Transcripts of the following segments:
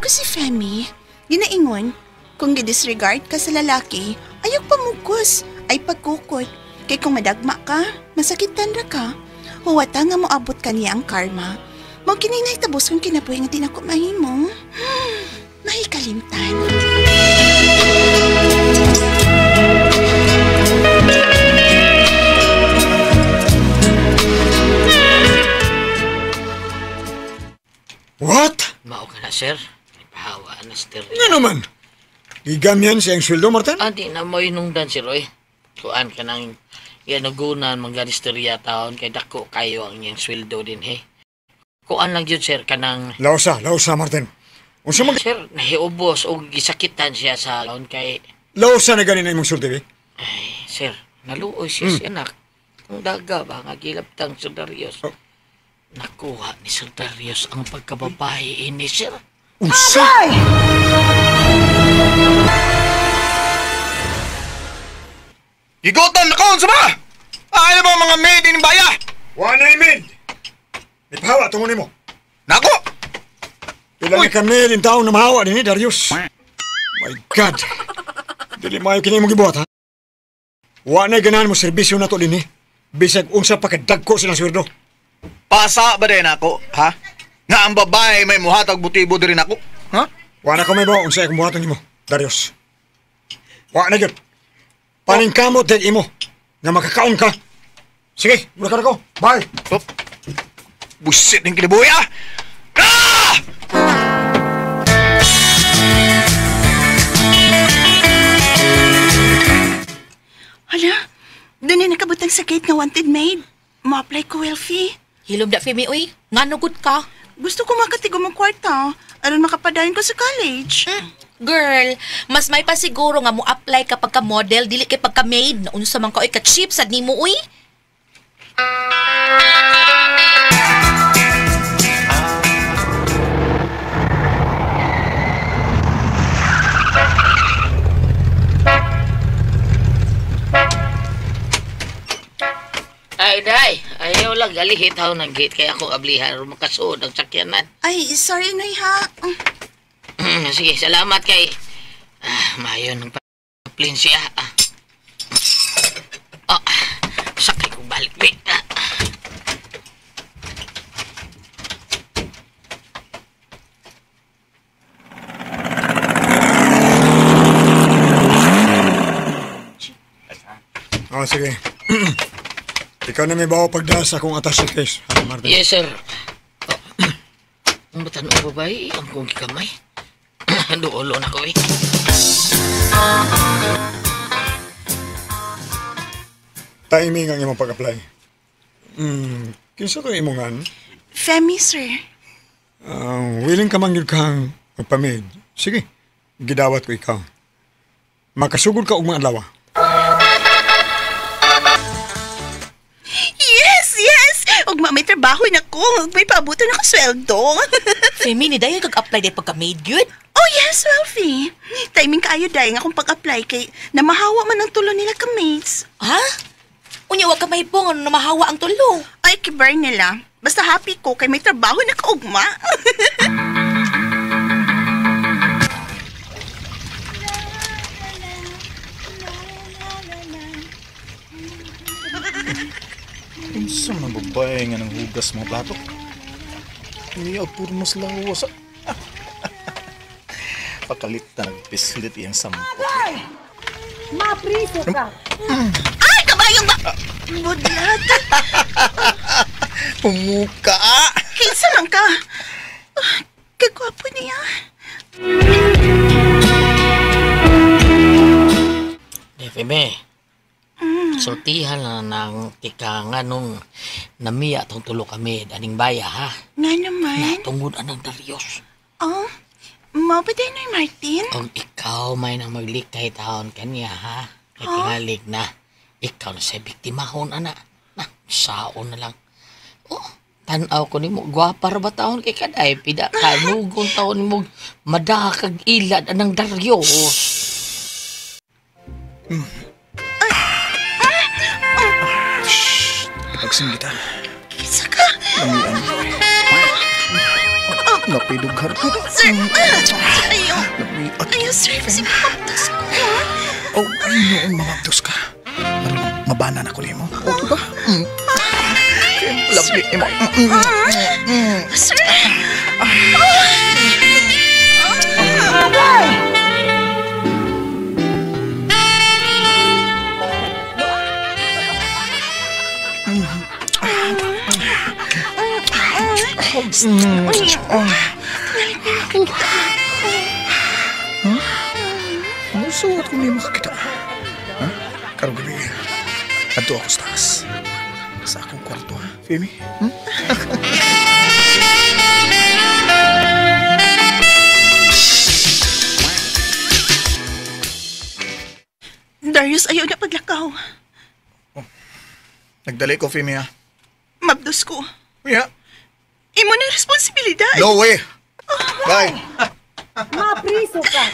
Nabasa ko si Femi. Ginaingon, kung gidisregard ka sa lalaki, ayaw pamugos, ay pagkukot. Kay kung madagma ka, masakitan ra ka. Huwata nga moabot ka niya ang karma. Mao kini nahitabos kong kinabuhi nga di na ko mahimo. Mahikalimtan. What? Mao ka na, sir. Pahawa na, sir. Nga naman. Gigamyan siyang sweldo, Martin? Ah, di na mo inungdan, sir, oy. Kuan ka nang yanugunan, mga taon, kay dako kayo ang iyang sweldo din, he. Kuan lang yun, sir, kanang... Lausa, lausa, Martin. Unsa man... Sir, nahiubos o gisakitan siya sa taon kay... Lausa na ganin na imong sulti, eh? Ay, sir, naluoy siya si anak. Kung daga ba, nga gilabtang Sir Darius. Oh. Nakuha ni Sir Darius ang pagkababae ini, sir. Unsa? Gigutom na ko, unsa ba? Ay ba mga maid in baya? Wa na maid. Ipahawa tungo nimo. Nako. Pila ni kami din taong namahawa din ni Darius. My God. Dili maayo kini imong gibuhat, ha? Wa na ganahan mo serbisyo nato dinhi. Bisag unsa pa kadagko silang sweldo. Pasa ba din ako, ha? Nga ang babae may muhatag butibo diri nako, ha? Wa na ko may bawo unsa akong buhaton nimo, Darius. Wa na gyud. Paningkamot din imo nga makakaon ka. Sige, mura ka na ko. Bye. Oh. Busit ng kinibuya. Ah! Hala, doon na nakabutang sa gate nga wanted maid. Ma-apply ko, Welfie. Hilom da, Femi, uy. Nganugod ka. Gusto ko makatigom ang kwarta. Aron makapadayon ko sa college. Girl, mas may pasiguro nga mo apply ka pagka-model, dili kay pagka-maid. Naunsa man ka, uy, ka-cheap sad nimo, uy. Ay, day. Ayaw lang, galihit ako ng gate kaya ako ablihan aron makasuod ang sakyanan. Ay, sorry, Noy, ha? Sige, salamat kay... mayo ng pa-plane siya. Sakay kong balik, be. Oh, sige. Ikaw na may bawa pagdasa kung atas sa case, ha, Martin? Yes, sir. Oh. Ang batan o babae, ang kong kamay. Duolo na ko, eh. Timing ang imong pag-apply. Kinsa to imongan? Femi, sir. Willing ka man yun kang magpamid. Sige, gidawat ko ikaw. Makasugod ka og mga adlaw. Yes, yes! Ug may trabaho na ko, ug may paabuton na ko sweldo. Femi, ni dayon kag-apply day pagka-maid yun? Oh yes, Welfie. Timing kaayo day nga akong pag-apply kay namahawa man ang tulo nila ka mates. Ha? Unya wa ka mahibong ano namahawa ang tulo. Ay, kibar nila. Basta happy ko kay may trabaho na kaugma. Unsa man babae nga nang hugas mga plato? Niya puro mas lawas. Pakalit na nagpislit iyang sampo. Mapriso ka! Ay, kabayong ba? Budlat! Pumuka! Kinsa man ka? Kagwapo niya. Femi, sultihan na ng tika nga nung namiya tong tulo kami aning baya, ha? Nga naman. Natungod anang Darius. Oh, mao ba din ni Martin? Kung ikaw may nang maglikay taon kanya, ha? Kay tingalig na, ikaw na sa biktimahon, ana. Na, saon na lang. Oh, tanaw ko nimo, gwapa ra ba taon kay kaday? Pida ka, nugon taon nimo, madakag ilad anang Darius. Ipagsim kita. Kinsa ka? Napidughan. Sir, ayaw. Lamiat. Ayaw, sir. Kasi mabdos ko. Oh, noon mamabdos ka. Aron, mabana na ko nimo. O, diba? Lovely. Imo. Sir! Ang suot kung di makakita. Ha? Karong gabi, adto ako sa taas. Sa akong kwarto, ha? Femi? Hmm? Darius, ayaw na paglakaw. Oh. Nagdali ko, Femi, ha? Mabdos ko. Yeah. Imo na responsibilidad. No way! Bye! Mapriso ka.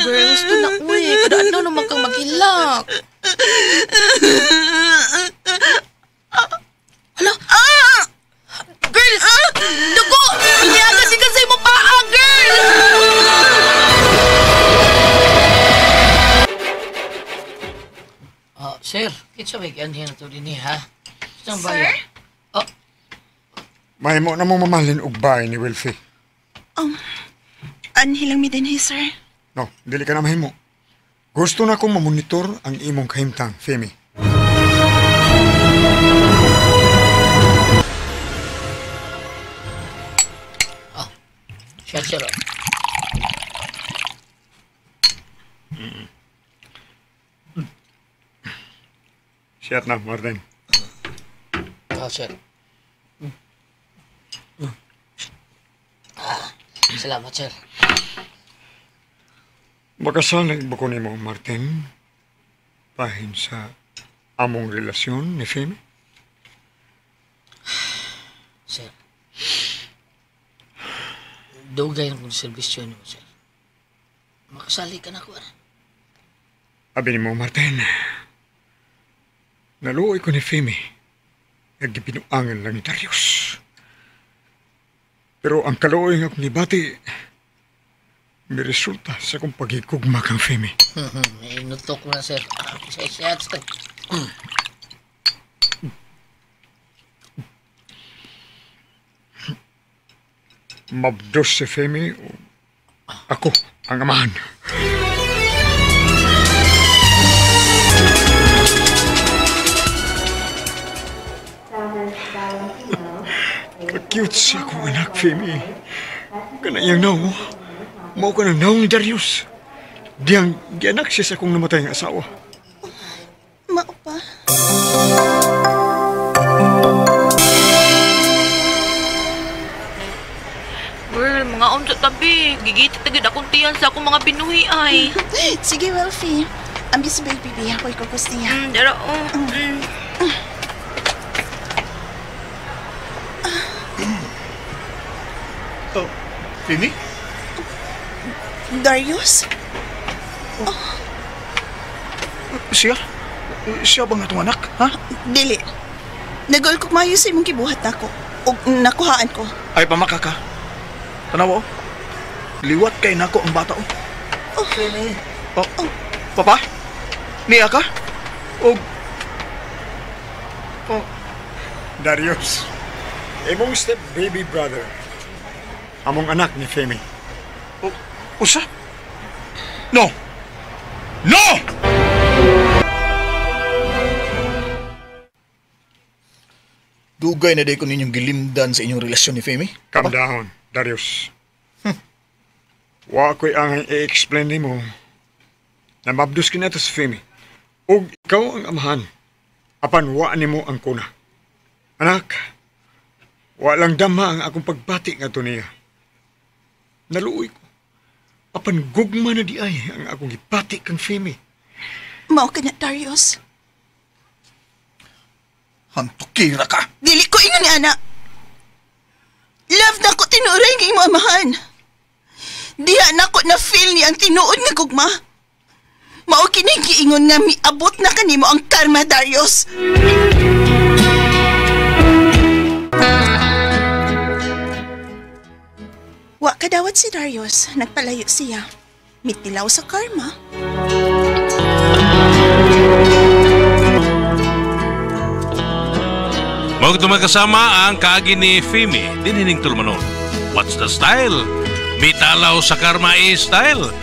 Girls, to na uy. Kada adlaw naman kang maghilak. Hala? Girl! Dugo! Niyaga si kasi mo paa, girl! Sir, kinsa may gianhin na to dinhi, ha? Saan ba Sir? yan? Oh, Mahimo na mo mamahalin og bahay ni Wilfie. Anhi lang mi dinhi, sir. No, dili ka na mahimo. Gusto na kong mamonitor ang imong kahimtang, Femi. siya, sir. Siyat na, Martin. Oh, sir. Ah, salamat, sir. Makasalig ba ko nimo, Martin? Bahin sa among relasyon ni Femi? Sir. Dugay na kong serbisyo nimo, sir. Makasali ka na ko, ah. Abi nimo, Martin. Naluoy ko ni Femi. Naggipinuangan lang ni Darius. Pero ang kaluoy nga akong gibati, may resulta sa akong pagigugma kang Femi. Inutok mo na, sir. Siya, sir. Mabdos si Femi, ako ang amahan. Ka-cute siya akong anak, Femi. Kanayang naw. Mao ka ng naw ni Darius. Diyang gianak siya sa akong namatay nga asawa. Mao pa. Girl, mga unsa tabi. Gigiti tagid akong tiyan sa akong mga binuhi ay. Sige, Wilfie. Ambis baby, baby. Ako'y kukos niya. Dara oh. Oh, Femi? Darius? Oh. Siya? Siya bang atong anak, ha? Dili. Nagol ko maayo sa imong gibuhat nako. Og nakuhaan ko. Ay, pamaka ka. Tanawa, oh. Liwat kay nako ang bata, oh. Oh. Oh. Papa? Niya ka? Og... Oh. Darius, imong step baby brother. Among anak ni Femi. Oh, usa? No! No! Dugay na day ko ninyong gilimdan sa inyong relasyon ni Femi. Calm down, Darius. Wa ko'y angay i-explain nimo na mabdos kinato si Femi. Ug ikaw ang amahan. Apan wa nimo ang kuna. Anak, wa lang dama ang akong pagbati nga niya. Naluoy ko. Apan gugma na di ay ang akong gibati kang Femi. Mao ka na, Darius. Hantukira ka! Dili ko ingon ni anak. Love na ko tinuray nga imo amahan. Diha na ko na feel ni ang tinuod nga gugma. Mao kini giingon nga miabot na kanimo ang karma, Darius. Wa kadawat si Darius, nagpalayo siya. Mitilaw sa karma. Mao kasama ang kaagi ni Femi, dinhining tulumanon. What's the style? Mitalaw sa karma is style.